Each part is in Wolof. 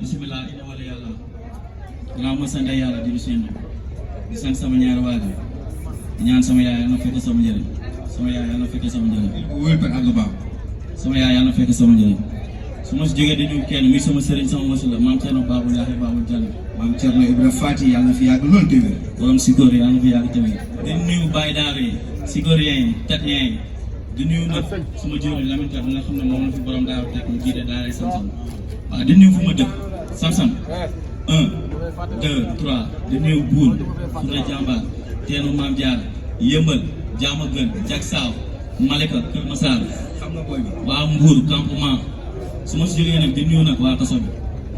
bismillah ina wala yàlla dinaa ma sant yàlla di seen di sant sama ñaari waajur di ñaan sama yaay yàlla na fekk sama njëriñ sama yaay yàlla na fekk sama njëriñ sama yaay yàlla na fekk sama njëriñ su ma si jógee di nuyu kenn muy sama sëriñ sama wasila maam Thierno Babou Yahi Babou Diallo maam Thierno Ibrahima Fati yàlla na fi yàgg loolu déwén borom Sikor yàlla na fi yàgg tamit di nuyu Baye Daara yi Sikorien yi Tatien yi di nuyu nag suma jëriñ Lamine Ka bi nga xam ne moom la fi borom daaw teg mu jiite daara Samsam waaw di nuyu fu ma dëkk Samsam 1 2 3 di nuyu Buur Fouta Jàmbaar Teenu Maam Jaar Yëmbal Jaama Gën Jak Saaw Malika Kër Massar waa Mbuur campement su ma si jógee nag di nuyu nag waa kaso bi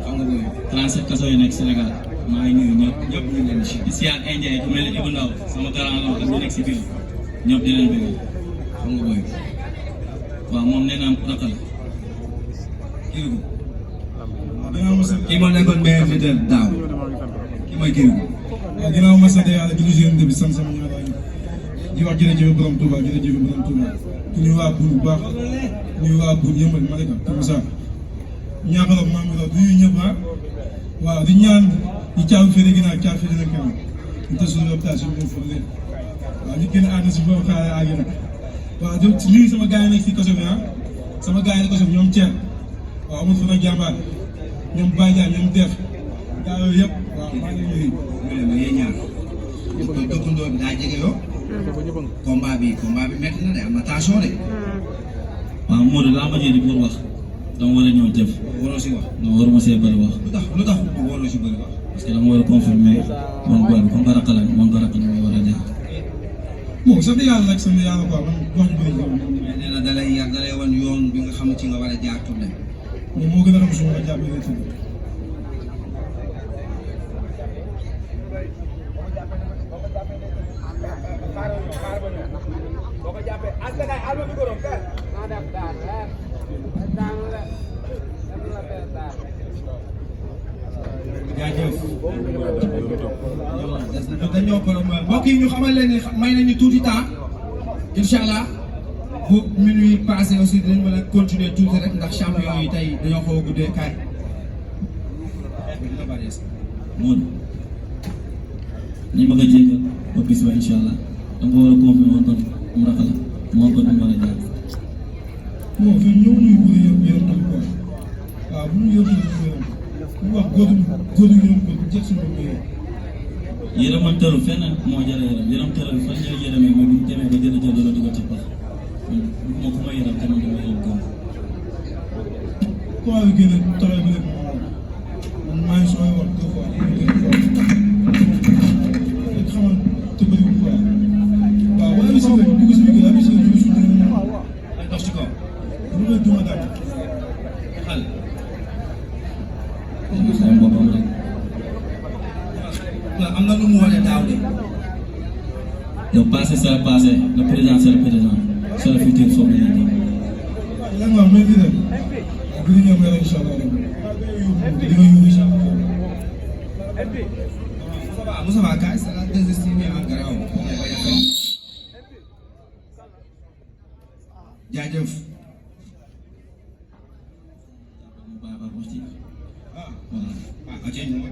xam nga booy 37 kaso yi nekk Sénégal maa ngi nuyu ñëpp ñu leen di siyaar indien yi ku mel ni Ibou Ndaw sama grand la ak ñu nekk si biir ñëpp di leen bëgg xam nga booy waaw moom nee naa rakk la kii moo nekkoon meilleur leader daaw kii mooy Kirikou. waaw ginnaaw ma sant yàlla di nuyu bi sant sama ñaar waay di wax jërëjëf borom Touba jërëjëf borom Touba di nuyu waa Bour bu baax nuyu waa Bour Yëmbal Malika Kër Massar ñaakaloog maam mi di nuyu ñëpp waaw di ñaan di caabi fii ginnaaw caabi fii dina kanam ñu tas suñu lopitaan suñu ñëw foofu léegi waaw ñu gën a ànd si foofu xaaree àgg na waaw di nuyu sama gars yi nekk si kaso bi sama gars yi nekk kaso bi ñoom Thierno waaw amul fa nag jàmbaar ñoom Baye Dia ñoom Def gaa yooyu yëpp waaw maa ngi nuyu. mais yéen ñaar dëkkandoo bi daa jege yoo. combat bi métti na de am na tension de. waaw Modou laa ma jëli pour wax dama war a ñëw jëf. waroo si wax non waruma see bëri wax. lu tax waroo si bëri wax. parce que dama war a confirmer moom booy bi comme que rakk la moom nga rakk na muy war a jaar. bon sant yàlla rek sant yàlla quoi man wax ju bëri mais nee na dalay wan yoon bi nga xam ci nga war a jaar tout de moom moo gën a xam su ma la jàppee rek tudd. jaajëf dañoo borom mbokk yi ñu xamal leen ne may nañu tuuti temps incha allah bu minuit passé aussi dinañ mën a continuer tuuti rek ndax champion yi tey dañoo xaw a guddee kaay. Modou ni bëgg a jéggal ba bis ba incha allah danga ko war a confirmer woon kon mu rakk la moo ko dama war a jaar. bon fii ñëw ñu bëri yërëm tam quoi waaw bu ñu yërëm ñu wax góor yërëm ko jël suñu bopp yërëmantalu fenn moo jar a yërëm yërëmantalu fan ñooy yërëmee mooy bu ñu demee ba jël dara dugal ci pax moo ku ma yërëm tamit dama yërëm kaw. comment bi gën a tolloon bi rek man maa ngi sooy wax deux fois rek xamal te bëriwul quoi waaw wala si biir dugg si biir abi si dugg si biir dox ci kaw. lu lay duma daal xal. xam boppam rek. am na lu mu wane daaw de. le passé c'est le passé le présent c'est le présent c'est le futur foofu la ñu lan nga wax mais di dem waaw bi ñu ñëw rek incha allah di nga yóbbu incha allah. Moussa Ba kaay c'est la désestimé en garaaw. jaajëf.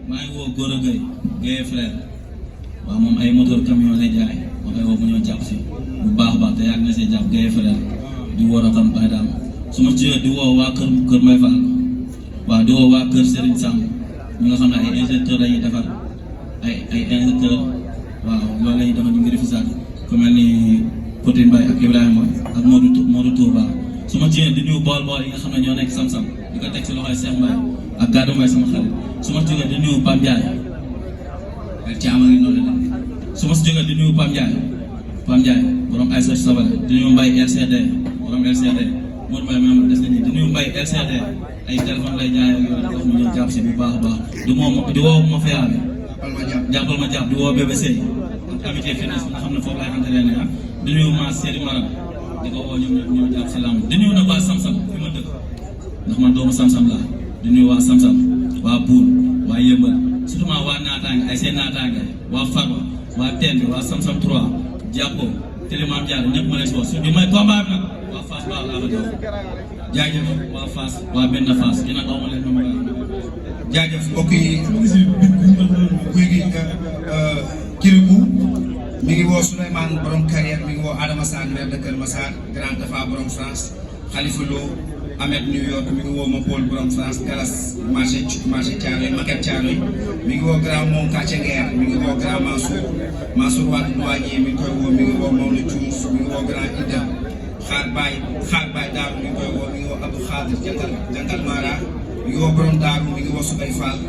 maa ngi woo Gora Gueye frère waaw moom ay moteur camion lay jaay ma koy woo mu ñëw jàpp si bu baax baax te yàgg na see jàpp Gueye frère di woo rakam Baye Dame su ma jógee di woo waa kër Mbaye Fall waaw di woo waa kër Serigne Samb ñi nga xam ne ay injecteurs la ñuy defar ay injecteurs waaw loolu la ñuy defar ñu ngi refisaat ku mel ni Potin Mbaye ak Ibrahima ak Modou Touba su ma jógee di nuyu bool yi nga xam ne ñoo nekk Sam-Sam di ko teg si loxoy Cheikh Mbaye ak Gadou Mbaye sama xarit su ma jógee di nuyu Pam Ndiaye caama ngi noonu la su ma si jógee di nuyu Pam Ndiaye borom ay soci sabale di nuyu Mbaye LCD borom LCD Modou Mbaye même des nañu di nuyu Mbaye LCD ay téléphone lay jaay ak yooyu wax mu ñëw jàpp si bu baax a baax di woo ma fiyaa bi jàppal ma jàpp di woo BBC ak amitié fitness nga xam ne foofu lay entraîné di nuyu ma Séri Maram di ko woo ñoom jàpp si lamb di nuyu nag waa Sam-Sam fi ma dëkk ndax man doomu Sam-Sam laa di nuyu waa Sam-Sam waa Bour waa Yëmbal surtout waa naataange ay seen naataange waa Farba waa Tende waa Sam-Sam 3 Jàppo télé Maam Jaara ñëpp ma leen si wax su bi may combat bi nag waa Fass baax laa ko jox jaajëf waa Fass waa benn Fass ki nag aw ma leen ma jaajëf mbokk yi guy gi Kirikou mi ngi woo Souleymane borom carrière mi ngi woo Adama Sarr maire de Kër Massar Grand Tafa borom France Khalifa Lo Ahmed New York mi ngi woo Mapol borom France Galas marché Thiaroye Maquette Thiaroye mi ngi woo Grand Mont Katchenguer mi ngi woo Grand Mansour Wade Douanier mi ngi koy woo mi ngi woo Maodo Diouf mi ngi woo Grand Ida Xaar Baye Daaru mi ngi koy woo mi ngi woo Abdou Khadir Jantal Mara mi ngi woo borom Daaru mi ngi woo Soubay Fall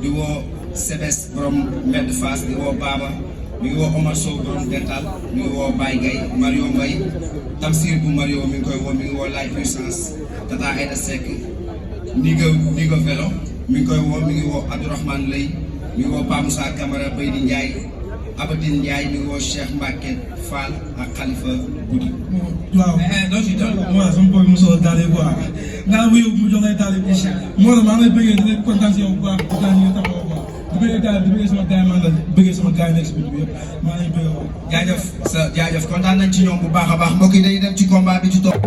di woo Sebes borom Mbedd Fass di woo Baba mi ngi woo Omar Sow borom Dental mi ngi woo Baye Gaye Mario Mbaye Tamsir bu Mario mi ngi koy woo mi ngi woo Lay Puissance Tata Aïda Seck Nigo Vélo mi ngi koy woo mi ngi woo Abdourahmane Lay mi ngi woo Pa Moussa Camara Baydi Ndiaye Abadine Ndiaye mi ngi woo Cheikh Mbacke Fall ak Khalifa Goudi. waaw doo ci doon. waaw sama bopp mu soxla daal quoi nga bu yóbbu mu jox lay daal quoi. moo tax maa ngi lay bëggee di leen kontaan si yow bu baax di tax ñu taxaw quoi di bëggee daal di bëggee sama gars yi maa ngi bëggee sama gars yi nekk si biir bi yëpp maa ngi bëggee waaw. jaajëf kontaan nañ ci ñoom bu baax a baax mbokk yi dañuy dem ci combat bi ci topp.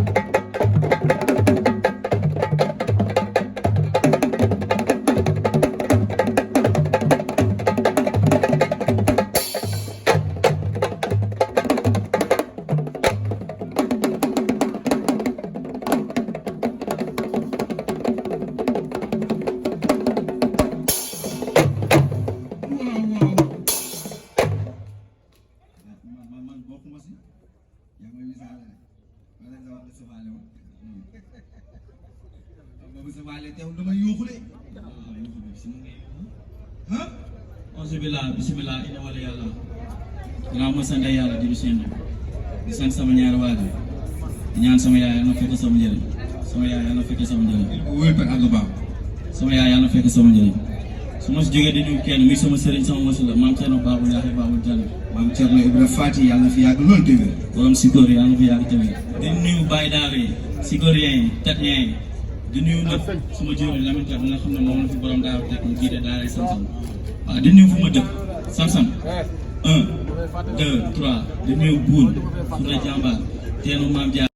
bismillah ina wala yàlla dinaa ma sant yàlla di seen di sant sama ñaari waajur di ñaan sama yaay yàlla na fekk sama njëriñ sama yaay yàlla na fekk sama njëriñ sama yaay yàlla na fekk sama njëriñ su ma si jógee di nuyu kenn muy sama sëriñ sama wasila maam Thierno Babou Yaxe Babou Diallo maam Thierno Ibra Fati yàlla na fi yàgg loolu déwén borom Sikor yàlla na fi yàgg tamit di nuyu Baye Daara yi Sikorien yi Tatien yi di nuyu nag suma jëriñ Lamine Kat nga xam ne moom la fi borom daaw teg mu jiite daara Samsam waaw di nuyu fu ma dëkk Samsam 1 2 3 di nuyu Boune Fouré Diambar teenu Maam Dia